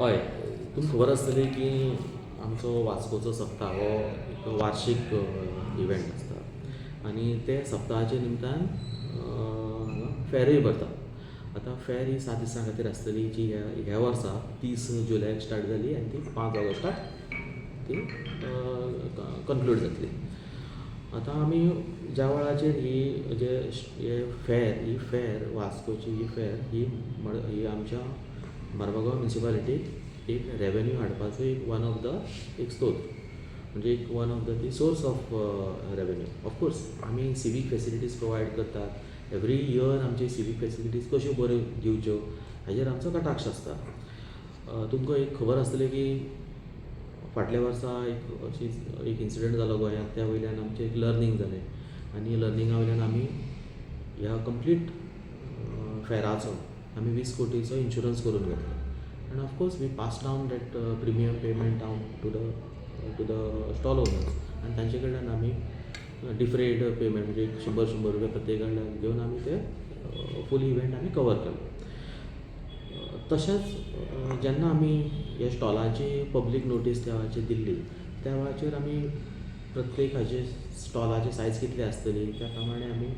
हय, तुमकां खबर आसतली की आमचो वास्कोचो सप्ताह हो एक वार्शीक इवेंट आसता आनी ते सप्ताहाच्या निमतान हांगा फेरूय भरता. आतां फेर ही 7 दिसां खातीर आसतली, जी ह्या ह्या वर्सा 30 जुलयाक स्टार्ट जाली आनी ती 5 ऑगस्टाक ती कन्क्लूड जातली. आतां आमी ज्या वेळाचेर ही जे हे फेर ही फेर, वास्कोची ही फेर ही आमच्या मर्मागोवा म्युनिसिपालिटीक एक रेवेन्यू हाडपाचो एक वन ऑफ the एक स्त्रोत, म्हणजे एक वन ऑफ the ती source of revenue. Of course आमी सिवीक फेसिलिटीज प्रोवायड करतात. एवरी इयर आमची सिवीक फेसिलिटीज कश्यो बऱ्यो दिवच्यो हाजेर आमचो कटाक्ष आसता. तुमकां एक खबर आसतलें की फाटल्या वर्सा एक अशी एक इन्सिडंट जालो गोंयांत. त्या वयल्यान आमचें एक लर्नींग जालें आनी लर्निंगा वयल्यान आमी ह्या कंप्लीट फेराचो आमी 20 कोटीचो इन्शुरन्स करून घेतलो आनी of course we pass down that premium payment down to the stall owners आनी तांचे कडल्यान आमी डिफरेड पेमेंट, म्हणजे एक शंबर शंबर रुपया प्रत्येका कडल्यान घेवन आमी ते फूल इव्हेंट आमी कवर केलो. तशेंच जेन्ना आमी ह्या स्टॉलाची पब्लीक नोटीस त्या वेळाचेर दिल्ली, त्या वेळाचेर आमी प्रत्येक हाजे स्टॉलाची सायज कितली आसतली त्या प्रमाणे आमी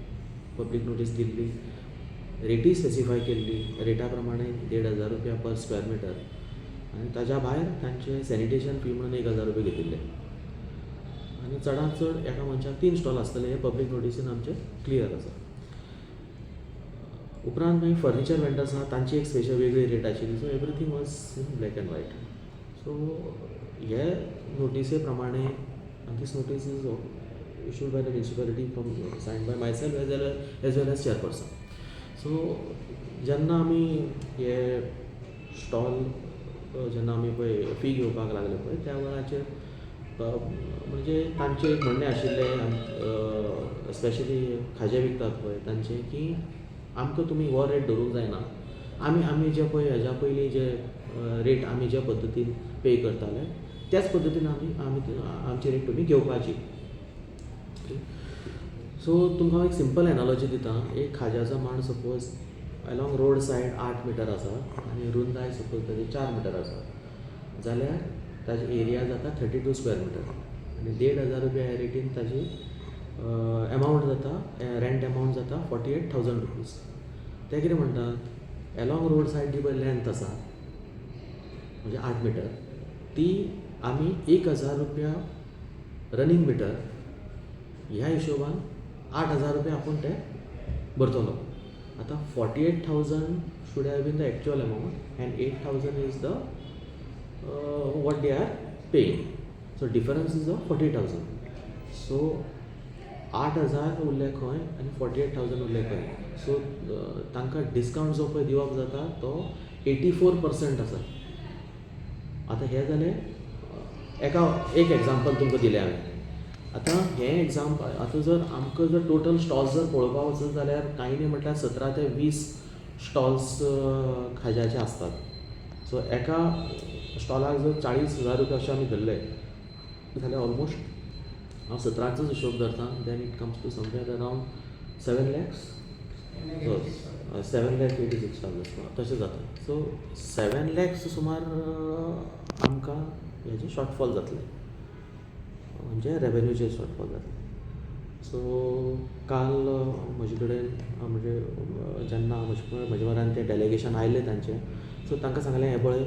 पब्लीक नोटीस दिल्ली, रेटूय स्पेसिफाय केल्ली. रेटा प्रमाणे 1500 रुपया पर स्क्वेअर मिटर आनी ताज्या भायर तांचे सॅनिटेशन फी म्हणून 1000 रुपया घेतिल्ले आनी चडांत चड एका मनशाक तीन स्टॉल आसतले हें पब्लीक नोटीसीन आमचें क्लियर आसा. उपरांत मागीर फर्निचर वेंडर्स आहा, तांची एक स्पेशल वेगळी रेट आशिल्ली. So everything was in black and white. So हे नोटिसे प्रमाणे, this notice is issued by the municipality from signed by myself as well as chairperson. So जेन्ना आमी हे स्टॉल, जेन्ना आमी पळय फी घेवपाक लागले पळय, त्या वेळाचेर म्हणजे तांचें एक म्हणणें आशिल्लें, स्पेशली खाजें विकतात पळय तांचें, की आमकां तुमी हो रेट धरूंक जायना. आमी जे पळय हेज्या पयलीं जे रेट आमी ज्या पद्दतीन पे करताले, त्याच पद्दतीन आमी आमी आमची रेट तुमी घेवपाची. सो तुमकां हांव एक सिंपल एनालॉजी दिता. एक खाज्याचो मांड suppose along road side 8 metre आसा आनी रुंदाय सपोज ताजी 4 मिटर आसा जाल्यार ताजी एरिया जाता 32 स्क्वेअर मिटर आनी 1500 रुपया ह्या रेटीन ताजी एमावंट जाता, रेंट एमावंट जाता ₹48,000. ते कितें म्हणटात, एलोंग रोड सायड जी पळय लेंथ आसा, म्हणजे 8 मिटर, ती आमी 1000 रुपया रनींग मिटर ह्या हिशोबान 8000 रुपया आपूण ते भरतलो. आतां 48,000 should have been the actual amount and 8000 is the what they are paying, so difference is of 40,000. So 8000 उरले खंय आनी 48,000 उरले खंय? सो तांकां डिस्कावंट जो पळय दिवप जाता तो 84% आसा. आतां हें जालें एका एक एग्जाम्पल तुमकां दिलें हांवें. आतां हें एग्जाम्पल, आतां जर आमकां जर टोटल स्टॉल्स जर पळोवपाक वचत जाल्यार कांय न्ही म्हटल्यार 17 ते 20 स्टॉल्स खाज्याचे आसतात. सो एका स्टॉलाक जर 40,000 रुपया अशें आमी धरले जाल्यार ऑलमोस्ट, हांव 17चोच हिशोब धरता, then it comes to somewhere around 7 lakhs, 7,86,000 तशें जाता. सो 7 लॅक्स सुमार आमकां हेजें शॉर्टफॉल जातलें, म्हणजे रेवेन्यूचेर शॉर्टफॉल जातलें. सो काल म्हजे कडेन, म्हणजे जेन्ना म्हजे म्हऱ्यान तें डेलिगेशन आयलें तांचें, सो तांकां सांगलें, हें पळय,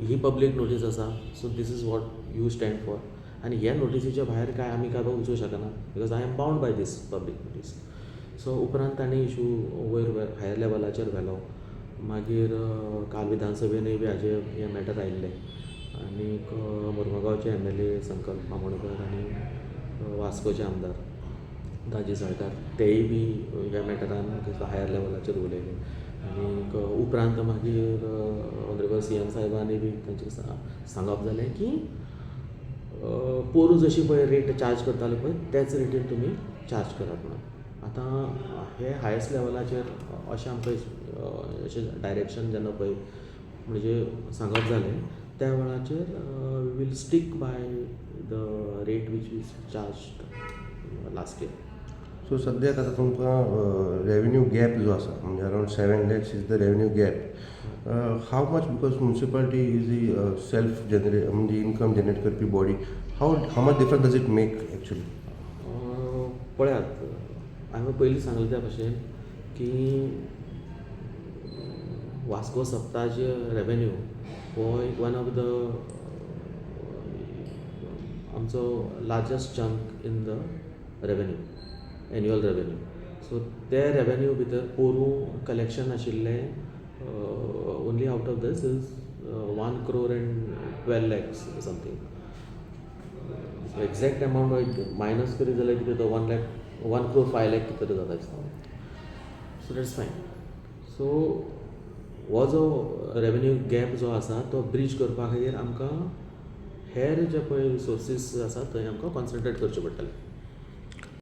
ही पब्लीक नोटीस आसा, so this is what you stand for आनी ह्या नोटिसीच्या भायर कांय आमी कांय वचूंक शकना because I am bound by this public notice. So उपरांत तांणी इशू वयर हायर लेवलाचेर व्हेलो. मागीर काल विधानसभेनूय बी हाजेर हें मॅटर आयिल्लें आनीक मुर्मुगांवचे एमएलए संकल्प आमोणकर आनी वास्कोचे आमदार दाजी साळकार तेय बी ह्या मॅटरान हायर लेवलाचेर उलयले. आनीक उपरांत मागीर ऑनरेबल सीएम साहेबांनी बी तांचें सांगप जालें की पोरूं जशी पळय रेट चार्ज करताले पळय, त्याच रेटीन तुमी चार्ज करात म्हणून. आतां हे हायस्ट लेवलाचेर अशें आमकां अशें डायरेक्शन जेन्ना पळय म्हणजे सांगप जालें, त्या वेळाचेर we will stick by the rate which is charge last year. So सद्याक आतां तुमकां रेवेन्यू गॅप जो आसा, म्हणजे around 7 lakhs is the revenue gap. How much, because municipality is the self generate, म्हणजे इनकम जनरेट करपी body, how much difference does it make actually? पळयात, हांवें पयलीं सांगलें त्या भशेन की वास्को सप्ताज रेवेन्यू हो एक वन ऑफ the आमचो largest chunk in the revenue, annual revenue. So ते रेवेन्यू भितर पोरूं कलेक्शन आशिल्लें only out of this is 1 crore and 12 lakhs something. So exact amount minus करीत जाल्यार कितें तो 1 lakh, 1 crore 5 lakh कितें तरी जाता दिसता. So that's fine. So हो जो रेवेन्यू गॅप जो आसा तो ब्रिज करपा खातीर आमकां हेर जे पळय सोर्सीस आसा थंय आमकां कॉन्सन्ट्रेट करचें पडटलें.